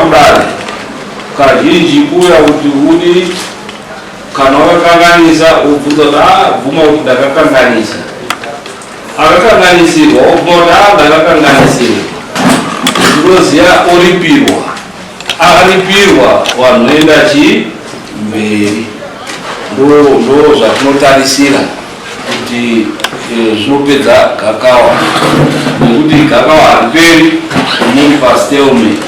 kudare kazhinji kuuya kuti udi kana wakakanganisa wobvunza kuti a bvuma kuti ndakakanganisa. Akakanganisirwa wobvuma kuti a ndakakanganisirwa. Ndinoziva oripirwa. Aripirwa vanhu voenda chii mberi. Ndo zvatinotarisira kuti zvinopedza gakawa nekuti gakawa hariperi muri pastalemate.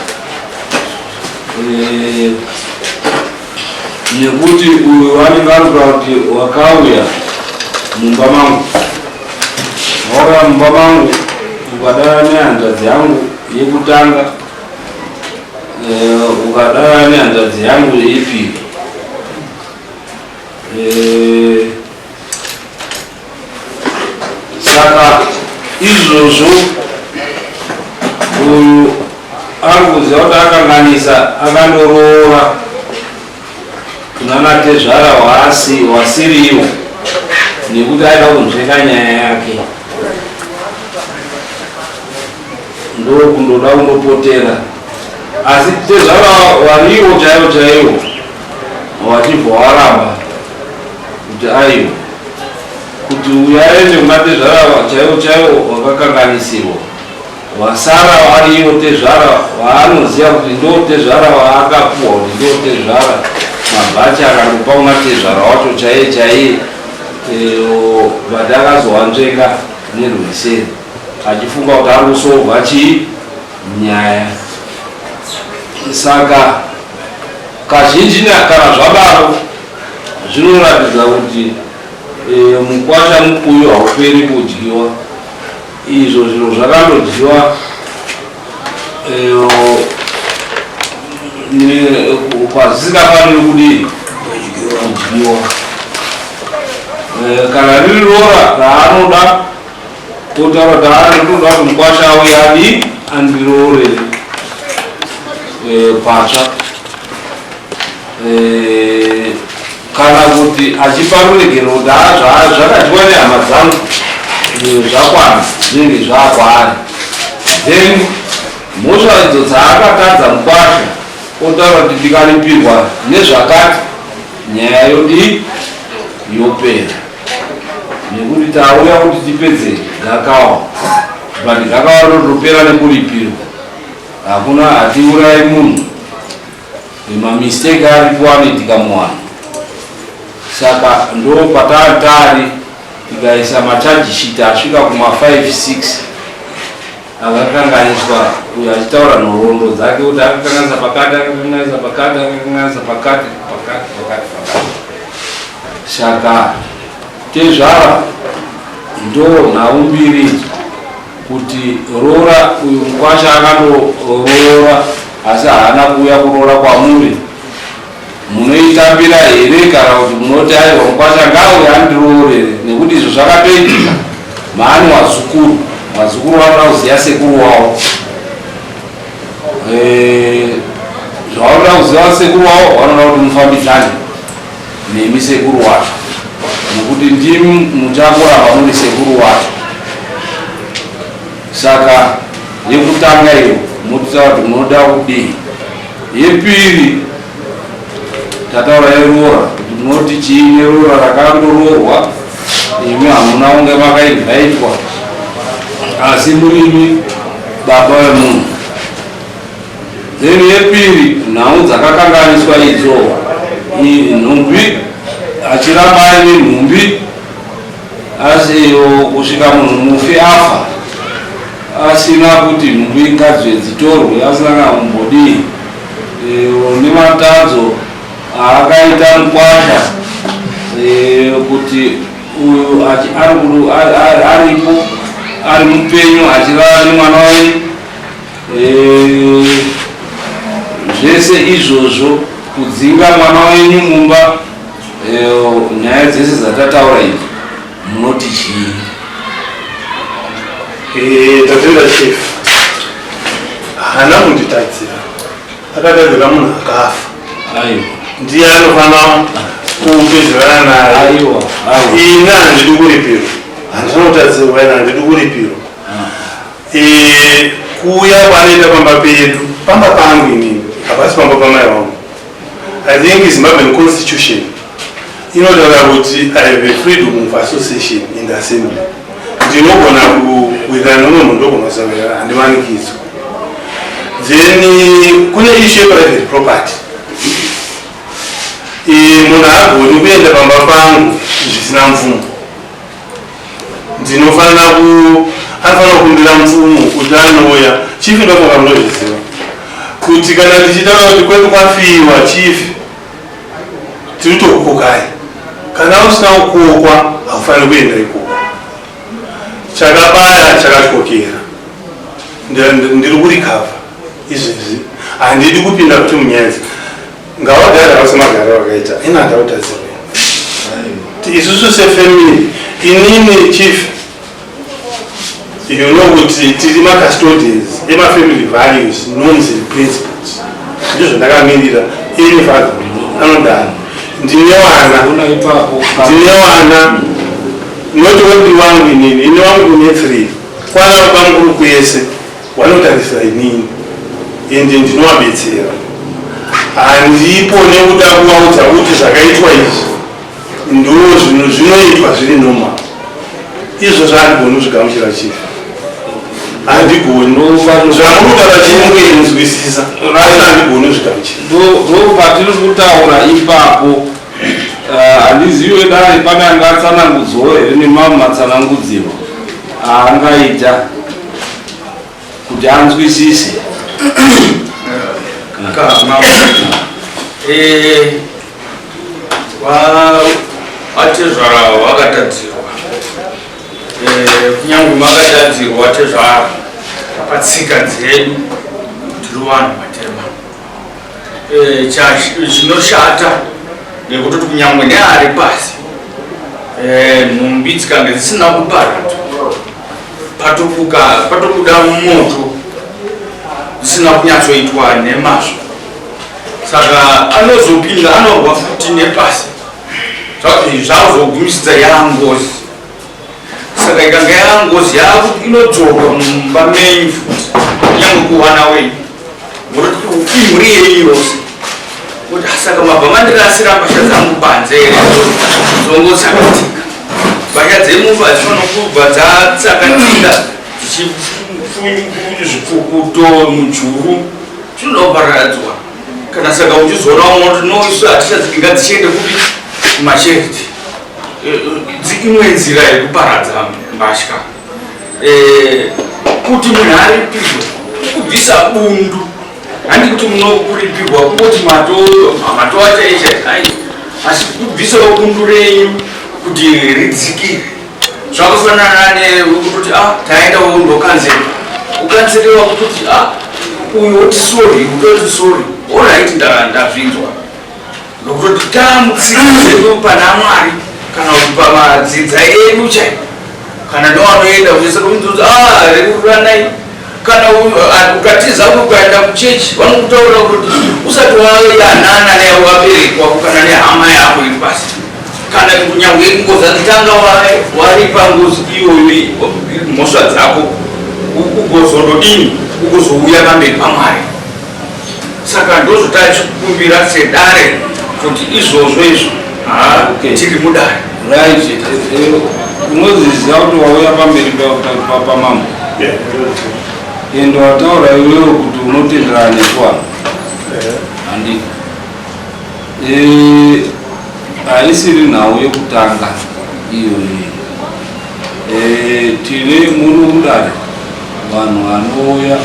Nekuti uyu anenge ari kutaura kuti wakauya mumba mangu, wauya mumba mangu ukadana nehanzvadzi yangu yekutanga, ukadana nehanzvadzi yangu yepiri. Saka izvozvo uyu ari kuziva kuti akanganisa, akandoroora kunana tezvara wasiriwo nekuti aida kunzveka nyaya yake, ndokundoda kundopotera. Asi tezvara wariwo chaiwo chaiwo wachibva waramba kuti aiwa, kuti uyu aende kuna tezvara chaiwo chaiwo wakakanganisirwa, wasara wariwo tezvara waanoziva kuti ndo tezvara waakapuwa kuti ndo tezvara, mabhachi akandopa kuna tezvara wacho chaiye chaiye, but akazowanzvenga nerweseri achifunga kuti ari kusovha chii nyaya. Saka kazhinji kana zvadaro zvinoratidza kuti mukwasha mukuyu hauperi kudyiwa. Izvo zviro zvakandodyiwa pazvisingafaniri kudii kudyiwa. Kana riri rora raanoda totaura kuti anotoda kuti mukwasha auye adii andiroorere patsva, kana kuti achipa ruregero kuti zvakadyiwa nehama dzangu zvakwana, zvinenge zvakwaari. Then mhosva idzo dzaakatadza mukwasha otaura kuti ndikaripirwa nezvakati nyaya yodii yopera, nekuti tauya kuti tipedze gakawa, but gakawa rinotopera nekuripirwa. Hakuna, hatiurai munhu, mamistake aripo anoitika muvanhu. Saka ndo patari tari tikaisa macharge sheet asvika kuma 5 6 akakanganiswa, uyo achitaura nhoroondo dzake kuti akakanganisa pakati, akakanganisa pakati, akakanganisa pakati, pakati, pakati, pakati. Saka tezvara ndo nhau mbiri idzo, kuti roora uyu mukwasha akandoroora asi haana kuuya kuroora kwamuri, munoitambira here kana kuti munoti aiwa mukwasha ngauye andiroorere? Nekuti izvo zvakatoitika maani wazukuru, vazukuru vanoda kuziva sekuru wavo. Zvavanoda kuziva sekuru wavo, vanoda kuti mufambidzane nemi sekuru wacho, nekuti ndimi muchangoramba muri sekuru wacho. Saka yekutanga iyo motaura kuti munoda kudii. Yepiri tataura yeroora, kuti munoti chii neroora rakandoroorwa, imi hamuna kunge makainvaitwa asi murimi baba vemunhu. Then yepiri nhau dzakakanganiswa idzo, nhumbi achiramba aine nhumbi asi kusvika munhu mufi afa asina kuti nhumbi ngadzwe dzitorwe, asina kana kumbodii, nematadzo aakaita mukwasha, kuti uyu aripo ari mupenyu achirara nemwana wenyu, zvese izvozvo kudzinga mwana wenyu mumba, nyaya dzese dzatataura idzi munoti chii? Tatenda chief, haana kunditadzira, akatadzira munhu akafa. Aiwa, ndiye anofanira kupedzerana naye. Aiwa, ini handidi kuripirwa, handina kutadzirwa, ini handidi kuripirwa. Kuuya kwaanoita pamba pedu, pamba pangu inini. Hapasi pamba pamai vangu. I think Zimbabwean Constitution inotaura kuti I have a freedom of association in the assembly. Ndinogona kuwirirana nomwe munhu, ndogona kusawirirana, handimanikidzwa. Then kune issue yeprivate property. Munhu haagoni kuenda pamba pangu zvisina mvumo. Ndinofanira ku anofanira kukumbira mvumo kuti anouya. Chief, ndofunga munozviziva kuti kana ndichitaura kuti kwedu kwafiwa, chief, tiri tokukokai. Kana usina kukokwa, haufaniri kuenda ikoko. Chakabaya chakatyokera. Ndiri kurecover izvezvi, handidi kupinda kuti munyaya idzi. Ngavagare havo semagariro vakaita. Ina handautadzirwe isusu sefamily. Inini, chief, you know kuti tiri macustodians emafamily values, norms and principles. Ndizvo ndakamirira. Ini father anodaro, ndine wana. Una ipapo. Ndine wana, not only wangu inini. Ini wangu une three, kwana bamukuru kwese vanotarisira inini, ende ndinovabetsera. Handipo nekuda kuvaudza kuti zvakaitwa izvi ndo zvinhu zvinoitwa zviri normal. Izvo zvaandigoni kuzvigamuchira, chief, handigoni. Zvamurikutaura chinenge asi handigoni kuzvigamuchira. Ndo patiri kutaura ipapo. Handizive dai pane angatsanangudzwawo here nemamwe matsanangudziro aangaita kuti anzwisise. Kama vatezvara vakatadzirwa. Kunyange makatadzirwa, tezvara, patsika dzedu tiri vanhu vatema. Zvinoshata nekutoti kunyange neari pasi, nhumbi dzikange dzisina kuparadzwa, patobuka patobuda moto zvisina kunyatsoitwa nemazvo. Saka anozopinda anorwa futi nepasi, zvazogumisidza yangozi. Saka ikanga yangozi yakuti inodzoka mumba menyu futi, kunyange kuwana wenyu, muroti imhuri yenyu yose kuti, "Ah, saka mabva mandirasira mbatya dzangu panze here?" Dzongotsakatika. Mbatya dzemufa hadzifanira kubva dzatsakatika, zvipfukuto mujuru zvinoda kuparadzwa. Kana saka uchizoona umwe kuti no, isu hatichadzi, ngadzichiende kupi? Kumacharity. Imwe nzira yekuparadza mbatya, kuti munhu aripirwe kubvisa bundu, handi kuti munokuripirwa kungoti matoa chaichai, ai, asi kubvisawo bundu renyu kuti ridzikire. Zvakafanana nekutoti, ah, taendawo ndokanzera, ukanzerewa kutoti, ah, uyu woti sorry, utoti sorry, alright, ndazvinzwa. Nokutoti tamutsika dzedu pana Mwari kana kuti pamadzidza edu chaipo, kana ndowanoenda kuchesaka, ah, rekururanai. Kana ukatiza ukaenda kuchechi, vanokutaurira kuti usati wayanana nevabereki wako kana nehama yako iri pasi, kana kunyange ngozi, tanga waripa ngozi iyoyo, mhosva dzako, ugozondodini, ugozouya pamberi paMwari. Saka ndozvotachikumbira sedare kuti izvozvo izvo tiri mudare. Right, unozviziva kuti wauya pamberi pamambo ende wataura iwewe kuti unotenderana nechiwanhu, handii? Haisiri nhau yekutanga iyoyi. Tine muno mudare vanhu vanouya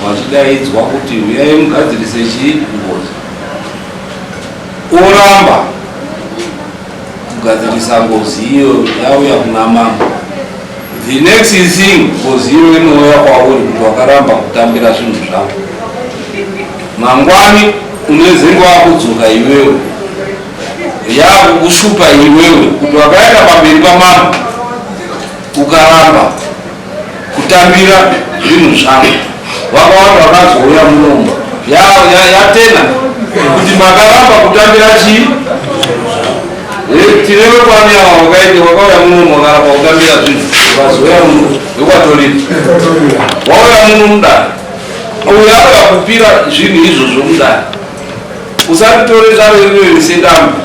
vachidaidzwa kuti uyai mugadzirise chii, ngozi, oramba kugadzirisa ngozi iyo yauya kuna mambo. The next thing, ngozi iyo inouya kwauri kuti wakaramba kutambira zvinhu zvako. Mangwani unezenge wakudzoka iwewe, yakukushupa iwewe kuti wakaenda pamberi pamambo ukaramba kutambira zvinhu zvangu. Vakawanda vakazouya munomu yatena kuti makaramba kutambira chii. Tine vekwani ava wakaite wakauya munomu, wakaramba kutambira zvinhu, ukazouya muno wekwatoriri, wauya muno mudare uyu auya. kupira zvinhu izvozvo mudare. Usatitore dare rinori sedambe.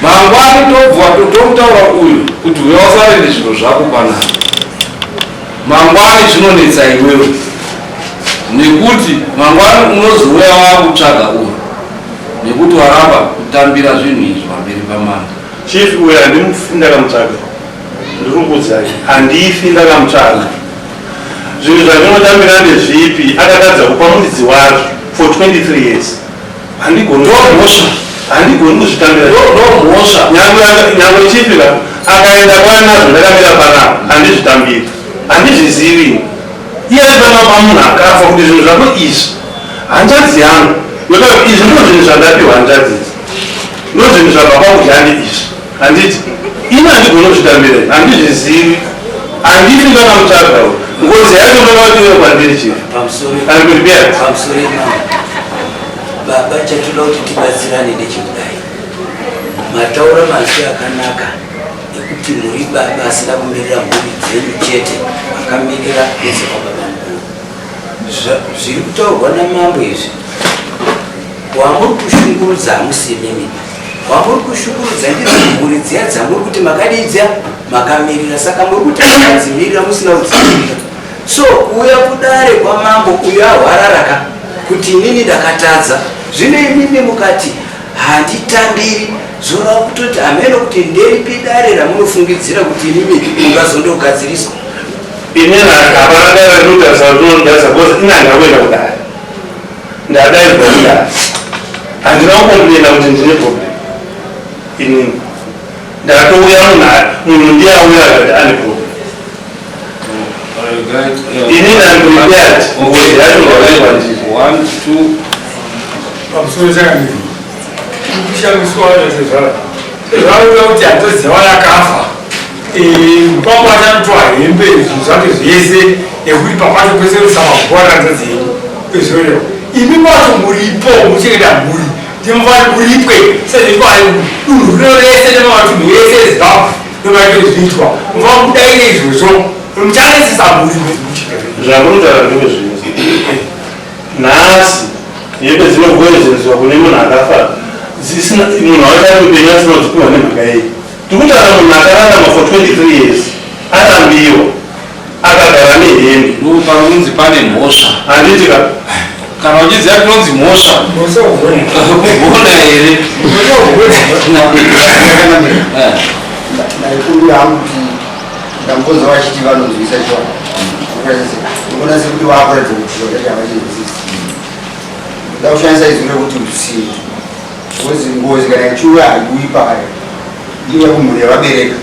Mangwani tobva tototaura uyu kuti uya usarende zviro zvako panapa. Mangwani zvinonetsa iwewe nekuti mangwani unozouya wakutsvaga uyu nekuti waramba kutambira zvinhu izvi pamberi pamambo. Chief uyu handimufi ndakamutsvaga, ndiri kukuudzai handifi ndakamutsvaga. Zvinhu zvandinotambira ndezvipi? Akatadza kupa muridzi wazvo for 23 years. Handigoni Ndomhosva. Handigoni kuzvitambira. Ndomhosva. Nyangwe nyangwe chief ka akaenda kwanazvo ndakamira panapa handizvitambiri. Handizvizivi. Iye aifanira kupa munhu akafa kuti zvinhu zvako izvi hanzvadzi yangu yotaura kuti izvi ndo zvinhu zvandapiwa hanzvadzi idzi. Ndo zvinhu zvabva kwakujandi izvi. Handiti ini handigoni kuzvitambira izvi handizvizivi. Handifi ndakamutsvaga uyu. Ngozi yacho ndoda kuti ive kwandiri chief. Pamusoro I'm prepared. Pamusoro imama. Baba chatoda kuti tibatsirane ndechekudai. Mataura mazwi akanaka ekuti muri baba asina kumirira mhuri dzenyu chete, makamirira nedzekwa baba mukuru. Zviri kutaurwa namambo izvi, wamuri kushungurudza hamusi imimi, wamuri kushungurudza ndidzo mhuri dziya dzamuri kuti makadii dziya makamirira. Saka muri kuti makadzimirira musina kudzimirira. So kuuya kudare kwamambo uyo ahwararaka kuti inini ndakatadza, zvino imimi mukati handitambiri, zvoreva kutoti hameno kuti nderipi dare ramunofungidzira kuti imimi mungazondogadziriswa. Ini hapana dare rinotarisa rinotarisa because ini handina kuenda kudare, ndadaidzwa kudare, handina kucomplaina kuti ndine problem inini, ndatouya munhu ndiye auya akati ane problem. Inini I'm prepared, ngozi yacho ngauye kwandiri. One, two. Pamusoro chakanaka kushamiswa nezvezvara zvaruda kuti hanzvadzi yavo yakafa, mukwambo achanotora hembe zvinhu zvake zvese nekuti papacho pese rusamagwara hanzvadzi yenyu izvorevo. Imi macho muripo muchengeta mhuri, ndinofanira kuripwe sezvitwa dunhu rino rese nematunhu ese eZimbabwe ndomaite zviitwa, mufanira kudaire izvozvo, muchanesesa mhuri. Zvamunotaura ndezvinhu nhasi hembe dzinogwezezwa kune munhu akafa dzisina munhu akaari mupenyu asina kudzipiwa nemhaka yei? Tikutaura munhu akararama for 23 years arambiwa akagara nehembe. Ndo panonzi pane mhosva. Handiti ka? Kana uchiziva tinonzi mhosva kugona here? Ndaikumbira hangu kuti ndambonzwa vachiti vanonzwisa chivanhu, ndinoona sekuti vakuratidza kuti chivanhu chacho havachinzwisisi. Ndoda kushandisa izwi rekuti usiye, because ngozi kana ichiuya haiuyi pakare, iuya kumhuri yavabereka.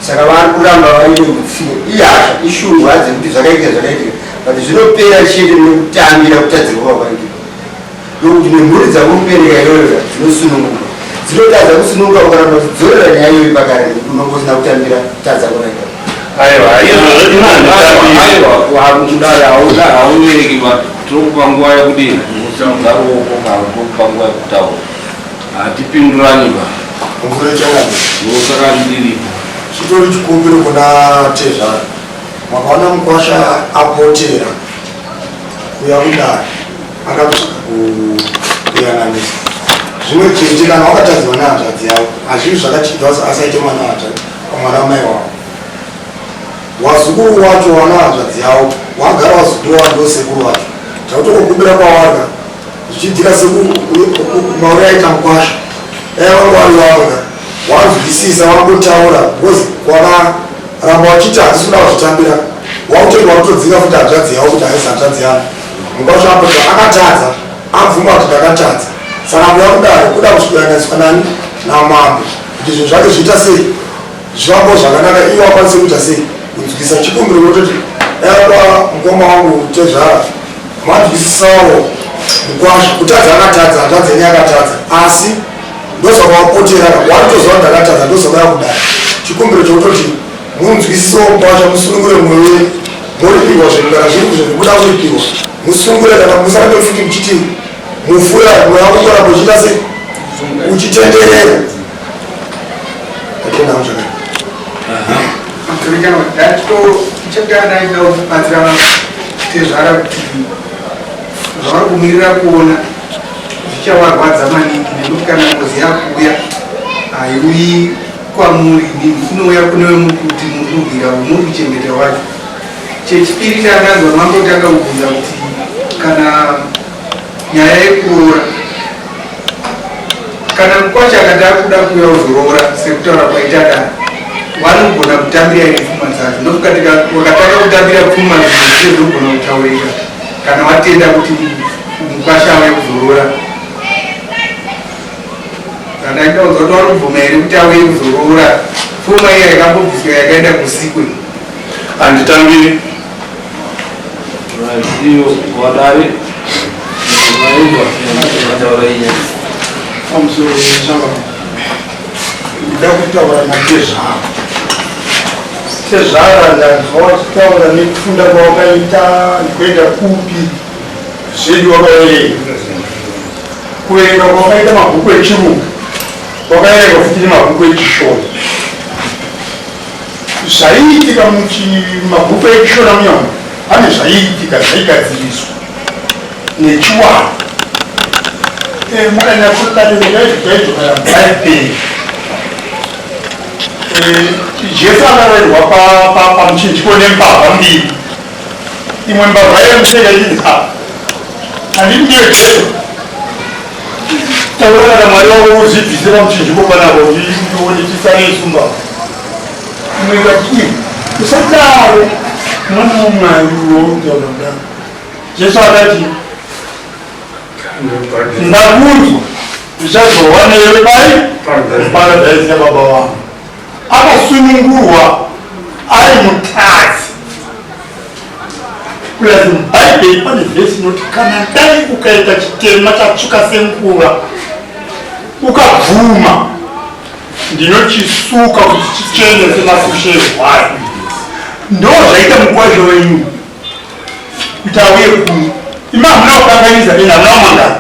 Saka vari kuramba vaine utsinye, ihasha, ishungu hadzi dzekuti zvakaitika zvakaitika, but zvinopera chete nekutambira kutadzirwa kwakaitika, ndokuti nemhuri dzakurubereka iyoyo dzinosununguka. Dzinotadza kusununguka ukaramba uchidzorera nyaya iyoyo pakare, nekuti unonge usina kutambira kutadza kwakaita. Aiwa, izvozvo ini handitambiri. Aiwa, mudare hauvereki ba, tinokupa nguva yekudini kusimudza ruoko kana tokupa nguva yekutaura, hatipindurani ba. Mvura chakati. Ndosaka ndiripo. Chitori chikumbiro kuna tezvara, makaona mukwasha apotera kuya kudare akatosvika kuyananisa zvimwe chete. Kana wakatadzwa nehanzvadzi yavo, hazvii zvakachidza asaite mwana wahanzvadzi, mwana wamai wavo, wazukuru wacho wana hanzvadzi yavo wagara wazukuru wavo ndosekuru wacho. Takutokukumbira kwawarga zvichibvira sekumauri aita mukwasha, dai vanga vari vamwe wanzwisisa wangotaura, because wakaramba wachiti handisi kuda kuzvitambira, wakutoenda wakutodzika futi hanzvadzi yavo kuti haisi hanzvadzi yangu. Mukwasha apota akatadza, abvuma kuti ndakatadza, saka kuya kudare kuda kusvikoyananiswa nani, namambo, kuti zvinhu zvake zviita sei, zvivambo zvakanaka, iwo akwanise kuita sei kunzwisa. Chikumbiro unototi dai kwa mukoma wangu tezvara manzwisisawo mukwasha, kutadza akatadza, hanzvadzi yenyu akatadza, asi ndosaka wapotera, watoziva kuti ndakatadza, ndosaka yakudai. Chikumbiro chekutoti munzwisisewo mukwasha, musunungure mwoyo wenyu, moripirwa zvinhu kana zviri zvekuda kuripiwa, musungure kana musarambe futi muchiti mufura mweya wako kuramba uchiita sei, uchitenderera. Tatenda zvakanaka. Chekutanga ndaida kubatsira Tezvara kuti zvavari kumirira kuona zvichavarwadza maningi, nekuti kana ngozi yakuuya haiuyi kwamuri inini, inouya kune kuti muri kurwira, muri kuchengeta wacho. Chechipiri chandanzwa mambotanga kubvunza kuti kana nyaya yekuroora, kana mukwasha akati akuda kuuya kuzoroora, sekutaura kwaita dare, vanogona kutambira ine pfuma dzacho. Ndokukati wakatanga kutambira pfuma, zvinhu zvinogona kutaurika kana watenda kuti mukwasha auye kuzoroora. Kana ndaudza kuti varikubvuma here kuti auye kuzoroora pfuma iya yakambobviswa yakaenda kusikwe? Handitambiri. Iyo wadare maigwa mataura inyaya. Pamusoro shamba, ndoda kutaura natezvara. Tezvara, ndanzwa wachitaura nekufunda kwawakaita, nekuenda kupi zvedu. Wakaverenga, kuverenga kwawakaita mabhuku echirungu, wakaverenga futi nemabhuku eChishona. Zvaiitika mumabhuku eChishona munyama, pane zvaiitika zvaigadziriswa nechiwano. Mukanyatsotarira chaizvo chaizvo, kana Bhaibheri, Jesu akaroverwa pamuchinjiko nembavha mbiri. Imwe mbavha yamuseka ichinzi, "A, handiti ndiyo Jesu? Taura kana Mwari wako, uzvibvise pamuchinjiko panapa uone tisare isu mbavha." Imwe ikati, "Ii, usadaro, mwana waMwari woutaura kudaro." Jesu akati, "Ndakunzwa, ndichazova newe pai paradhaisi yababa vangu." Akasunungurwa ari mutadzi. Plus muBhaibheri pane vhesi inoti kana dai ukaita chitema chatsvuka sengura, ukabvuma, ndinochisuka kuti chichene semakushe ehwai. Ndo zvaita mukwazho wenyu kuti auye kuno. Imi hamuna kukanganisa ende hamuna kumangana,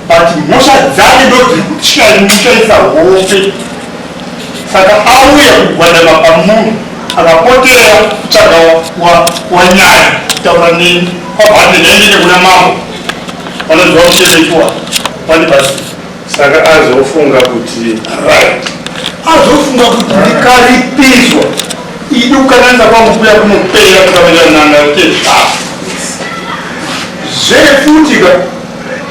but mhosva dzake ndo dziri kumushaisa hope. Saka auya kugwadama pamunhu akapotera kutsvaga wanyaya kutaura neni kwabva ndaendene kuna mambo vanoziva kucherechiwa vandibasi. Saka azofunga kuti Right, azofunga kuti ndikaripiswa idi kukanganisa kwangu kuya kunopera kukaveranana tezvavo zvefutika.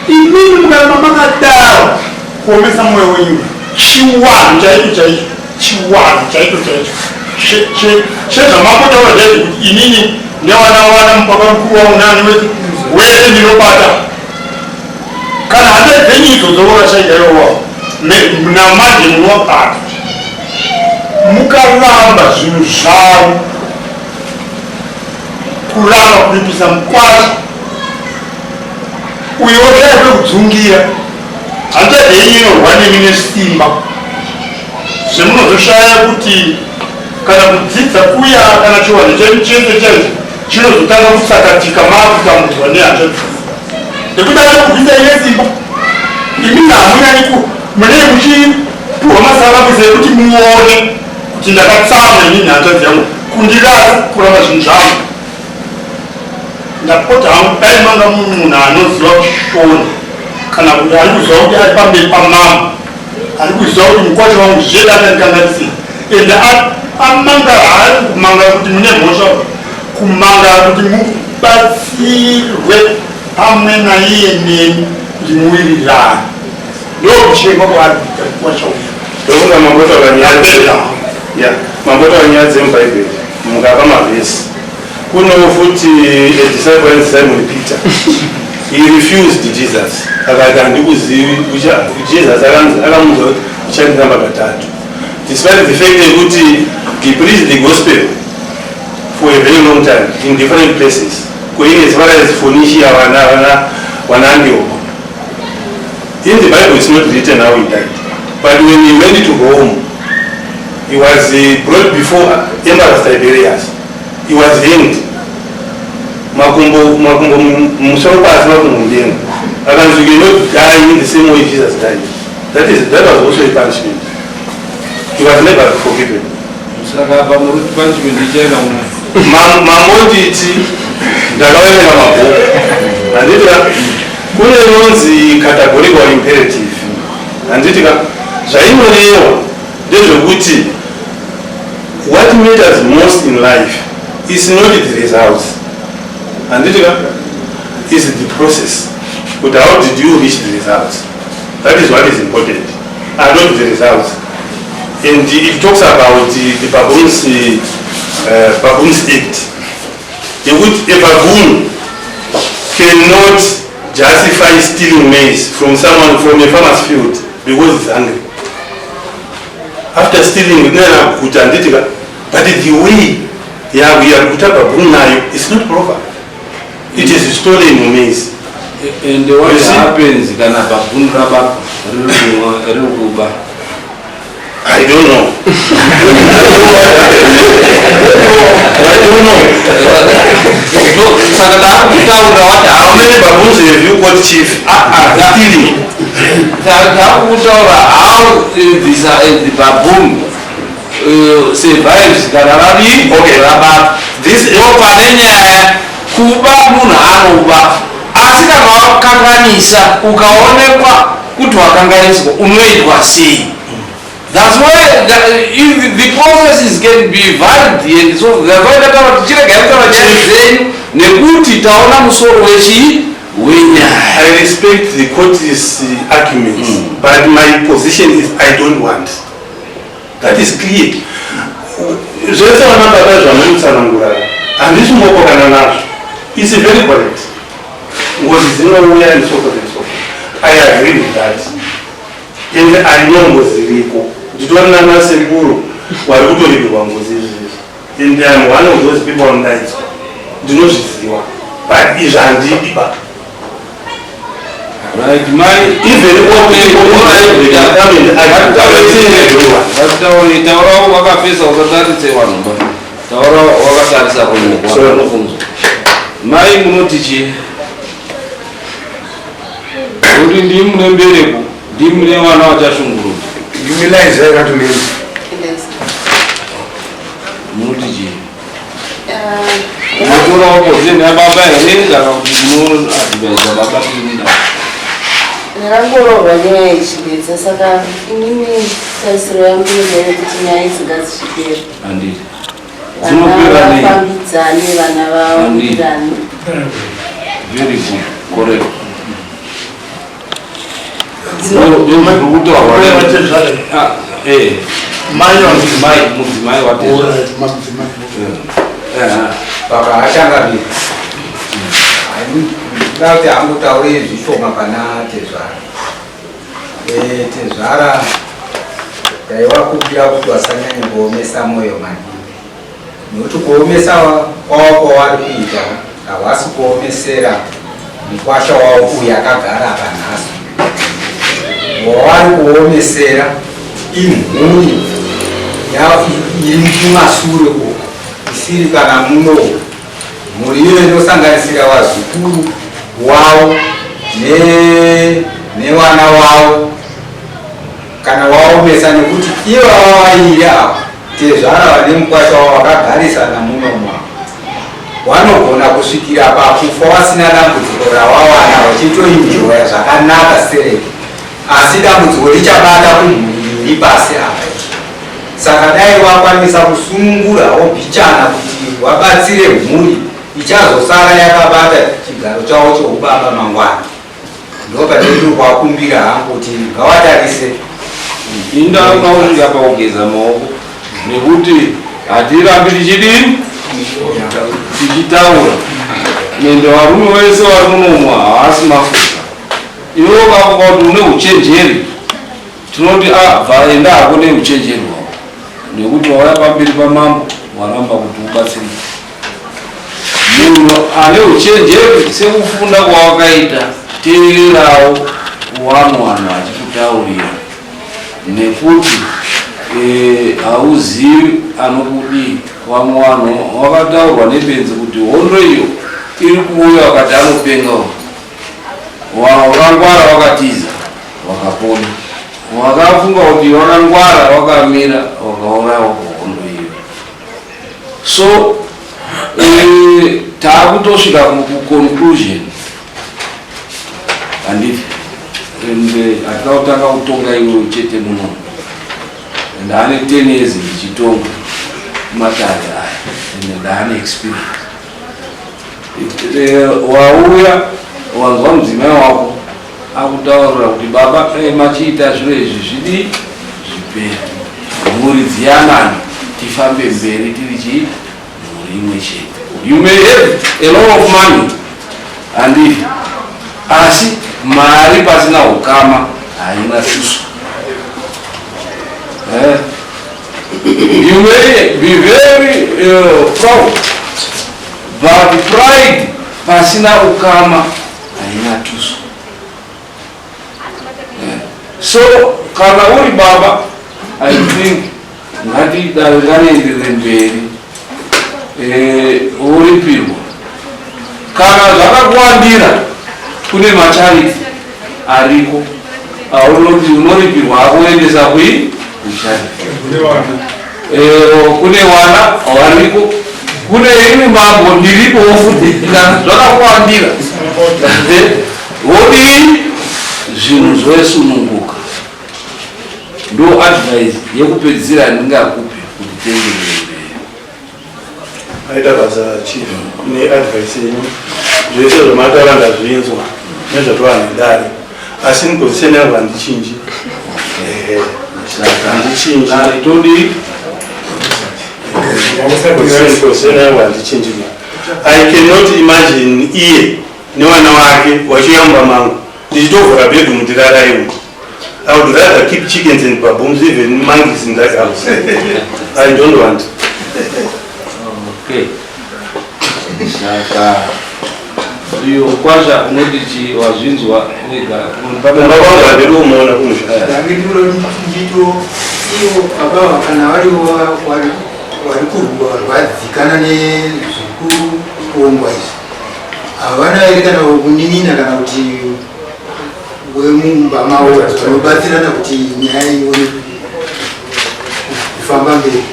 Imini mukaramba makadaro kuomesa mwoyo wenyu, chiwanhu chaicho chaicho, chiwanhu chaicho chaicho chezvamapotaura chaizvo kuti inini newana wana mupaka mukuru wangu nani wese wese ndinobata, kana handa dzenyu idzodzo vakashaika iwowawo namanje munovabata mukaramba zvinhu zvavo, kuramba kuripisa mukwasha uyo woshaya kwekudzungira, hanzvadzi yenyu inorwa nemi nesimba zvemunozoshaya kuti kana kudzidza kuya kana chiwanhu chenyu chese chaizvo chinozotanga kusakatika maakutambudzwa nehanzvadzi nekuti anokubvisa ine simba. Imi hamunyanyi munenge muchipiwa masaramusi ekuti muone kuti ndakatsamwa inini, hanzvadzi yangu kundirasa, kuramba zvinhu zvangu. Ndapota hangu, dai manga munhu anoziva kushona kana kuti ari kuziva kuti ari pamberi pamambo, ari kuziva kuti mukwasha wangu zvedi akandikanganisira ende amanga, haari kumanga kuti mune mhosva, kumanga kuti mubatsirwe pamwe naiye neni kuti muwirirane. Ndokuchema kwaari kuita mukwasha uyu. Ndofunga mambotaura nyaya ya mambotaura nyaya dzemubhaibheri, mukapa mavhesi. Kunewo futi a disciple ainzi Simon Peter. He refused Jesus, akati, "Handikuzivi." Jesus akamuudza kuti uchandiramba katatu, despite the fact yekuti he preached the gospel for a very long time in different places, going as far as Phoenicia, vana Antioch. In the Bible it's not written how he died, but when he went to Rome, he was brought before Emperor Tiberius. He was hanged, makumbo makumbo musoro pasi, makumbo mudenga. Akanzi, "You cannot die in the same way Jesus died." That was also a punishment. He was never forgiven. Saka apa muri kuti punishment ichaenda kuna Mamonditi. Ndakaverenga mabhuku, handiti ka? Kune inonzi categorical imperative, handiti ka? Zvainoreva ndezvekuti what matters most in life is not the results, handiti ka, is the process, kuti how did you reach the results. That is what is important and not the results. And it talks about the baboons act, yekuti a baboon cannot justify stealing maize from someone, from a farmer's field, because he's hungry. After stealing, nena handiti ka, but the way yakuta baboon nayo is not proper. It is stolen maize. And what You see? happens kana baboon rabatwa riri kuba? I don't know. I don't know. Saka taakutaura what How many baboons have you got, chief? Stealing. Taakutaura how this the baboon survives kana radi rabatwa. This Ndo pane nyaya. Kuba, munhu anoba, asi kana wakanganisa, ukaonekwa kuti wakanganiswa, unoitwa sei? That's why if the processes can be valid, and so that's why ndataura kuti chiregai kutaura nyaya dzenyu, nekuti taona musoro wechii, wenyaya. I respect the court's arguments, but my position is I don't want. That is clear. Zvese vana baba zvamunotsanangura handisi kungopokana nazvo. It's very correct. Ngozi dzinouya and so forth and so forth. I agree with that. And I know ngozi iriko. Nditori nanasekuru vari kutoripirwa ngozi izvizvi. And I am one of those people vanodaidzwa. Ndinozviziva. But izvi handidi ba. Right, mai. Even all people they can come and argue. Ngataure, taurawo wakapesa, usatarise vanhu ba, taura wakatarisa kunokunzwa. Mai, munoti chii? Kuti ndii mune mbereko, ndii mune vana vachashungurudzwa. Ndimilaiza yakatumira. Munoti chii? Munotorawo position yababa here, kana kuti munoadvisa baba tiinda? Ndakangorohwa nyaya ichibetsa, saka inini tarisiro yangu ndeyekuti nyaya idzi ngadzichipera. Handiti Vana dzinopera nei? vafambidzane, vana vawirirane. Very good, correct. Ndozviri kutaurwa. Ah, eh. Mudzimai, mudzimai watezvara. Baba achangamira, ndoda kuti angotaure zvishoma pana tezvara. Tezvara, ndaivakumbira kuti vasanyanye kuomesa mwoyo maningi, nekuti kuomesa kwavo kwavari kuita havasi kuomesera mukwasha wavo uyu akagara apa nhasi. Wavari kuomesera imhuri iri kumasure uko, isiri kana muno. Mhuri iyo inosanganisira vazukuru wavo nevana wavo. Kana waomesa, nekuti ivava vairi ava, tezvara vane mukwasha wavo vakagarisana muno mavo, vanogona kusvikira pakufa vasina dambudziko ravawana, vachitoenjoya zvakanaka stereki, asi dambudziko richabata kumhuri iri pasi apa. Saka dai vakwanisa kusunungura wobhichana kuti vabatsire mhuri ichazosara yakabata chigaro chavo choubaba mangwana. Ndopatiri kwakumbira hangu kuti ngavatarise. Indauna kusvika pakugeza maoko, nekuti hatirambi tichidini, tichitaura nende varume vese vari munomu havasi mafuta. Iwe ukafunga kuti une uchenjeri, tinoti a bva, enda hako neuchenjeri hwako, nekuti wauya pamberi pamambo waramba kuti ubatsirike. Munhu ane uchenjeri sekufunda kwawakaita, teererawo vamwe vanhu vachikutaurira, nekuti hauzivi anokudii. Vamwe vanhu vakataurwa nebenzi kuti hondo iyo iri kuuya, vakati anopenga uyu. Wakangwara wakatiza, wakapona. Wakafunga kuti wakangwara, wakamira, wakaurayiwa kuhondo iyo. So Taakutosvika kuconclusion, handiti? And hatina kutanga kutonga iwewe chete muno. Ndaane 10 years ndichitonga matare aya and ndaane experience. Wauya wanzwa mudzimai wako akutaurira kuti baba, dai machiita zviro izvi zvidii zvipere, mhuri dziyanani, tifambe mberi tiri chii, mhuri imwe chete. You may have a lot of money, handiti? Asi mari pasina ukama haina tuso. You may be very proud, but pride pasina ukama haina tuso. So kana uri baba, I think ngatidare ngarienderere mberi, woripirwa. Kana zvakakuwandira, kune macharity ariko aunoti unoripirwa akuendesa kui kucharity. Kune wana wariko, kune imwe mambo ndiripo futi. Kana zvakakuwandira, wodii, zvinhu zvosununguka. Ndo advice yekupedzisira ndingakupe kuti tienderere mberi. Aita basa chief neadvice yenyu. Zvese zvamataura ndazvinzwa nezvatova nedare, asi position yangu handichinji. Ehe, handichinji. Todi Position yangu handichinji. I cannot imagine iye nevana wake vachiuya mumba mangu ndichitovhura bedroom ndiraraiwo. I would rather keep chickens and baboons, even monkeys in that house. I don't want. Okay, saka iyo kwazva unoti chi wazvinzwa wega. Kumba kwangu handidi kumuona kumusha. Ndito ivo baba kana varivo vari kurwadzikana nezvekuongwa izvi, havana here kana kuninina kana kuti wemumba mavo vanobatsirana kuti nyaya ione kufamba mberi?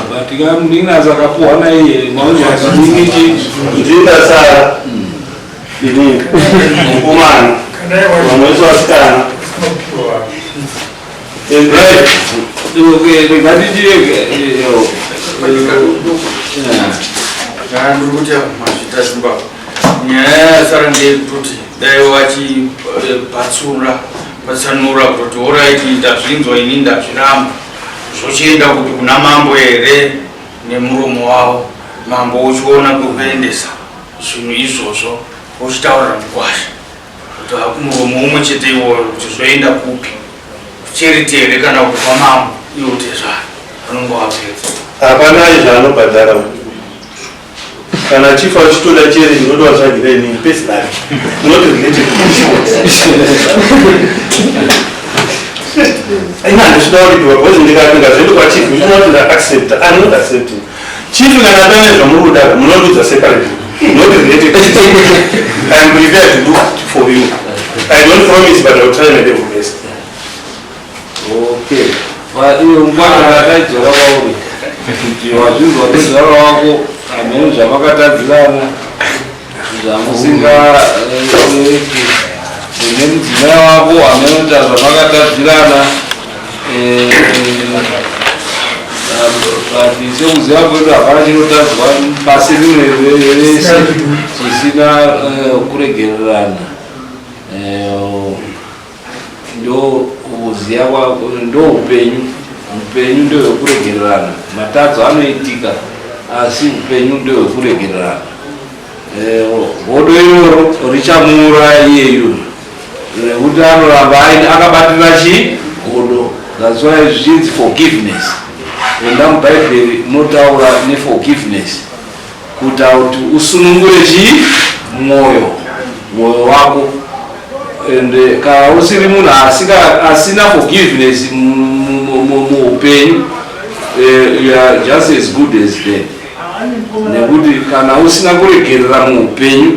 But kamunin'ina sakapuhwa naiye maunzwazininichi. Ndindasara ini mukomana, vamwe vese vasikana. Right, ngatichirege. Ndiri kuti mazvita Zimbabwe. Nyaya yasara ndeyekutoti dai vachibatsura patsanura kuti alright, ndazvinzwa ini, ndazviramba, zvochienda kuti kuna mambo here nemuromo wavo, mambo uchiona kwekuendesa zvinhu izvozvo, uchitaurira mukwasha kuti hakumuromo umwe chete iwoyo kuti zvoenda kupi, kucharity here kana kuti kwamambo, iwo tezvaro vanonge vapedza. Hapana zvaanobhadhara. Kana chief achitoda charity, ndinotovatsvagira inini personally, not related to this. Ina handisvida kuripiwa because ndikazoenda kwachief ndichinoona kuti ndaaccepta. I'm not accepting. Chief, kana pane zvamuri kuda, munondiudza separately, not related to this. I am prepared to do for you. I don't promise, but I will try my level best. Okay, iwe mukwana, ataidzora kwauri kuti wazvinzwa tezvara wako hameno zvamakatadzirana zvamusinga nemudzimai wako, hameno kuti zvamakatadzirana, but sekuziva kwedu hapana chinotadzwa pasi rino rese chisina kuregererana. Ndo kuziva kwako, ndo upenyu. Upenyu ndehwekuregererana. Matadzo anoitika, asi upenyu ndehwekuregererana. Godo iroro richamuuraya iyeyu nekuti anoramba akabatirira chii, godo. That's why zvichinzi forgiveness. Enda mubhaibheri, unotaura neforgiveness kuita kuti usunungure chii, mwoyo wako. And kana usiri munhu asina forgiveness muupenyu, you are just as good as dead, nekuti kana usina kuregerera muupenyu,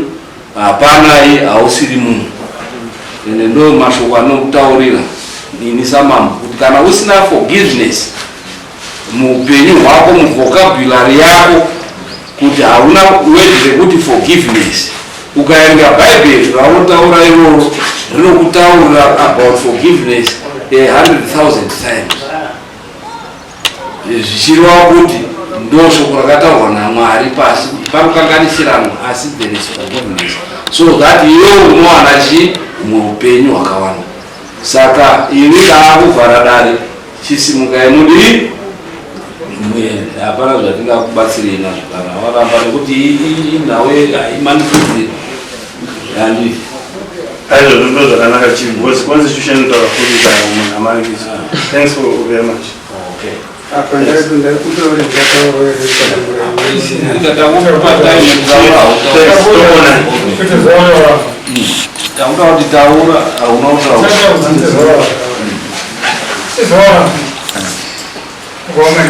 hapanai, hausiri munhu. Ende ndo mashoko anokutaurira ini samambo kuti kana usina forgiveness muupenyu hwako, muvocabulary yako. kuti hauna word rekuti forgiveness. Ukaerenga Bhaibheri raunotaura iroro rinokutaurira about forgiveness 100,000 times, zvichireva kuti ndo shoko rakataurwa naMwari pasi kuti panokanganisiranwa, asi there is forgiveness so that iwe unowana chii? Umwe upenyu hwakawanda. Saka ini ndaakuvhara dare, chisimukai mudii, muende. Hapana zvatingakubatsirei nazvo kana waramba, nekuti inhau haimanikidziri handi. Aizvozvo ndo zvakanaka, chief, because constitution inotaura kuti kana munhu amanikidzwa. Thanks for very much. Okay. Apa ndaikumbira kuti ndingataura. Takupa time kutaura. Thanks, toona. Takuda kuti taura, hauna kutaura. Sizora. Ngoma.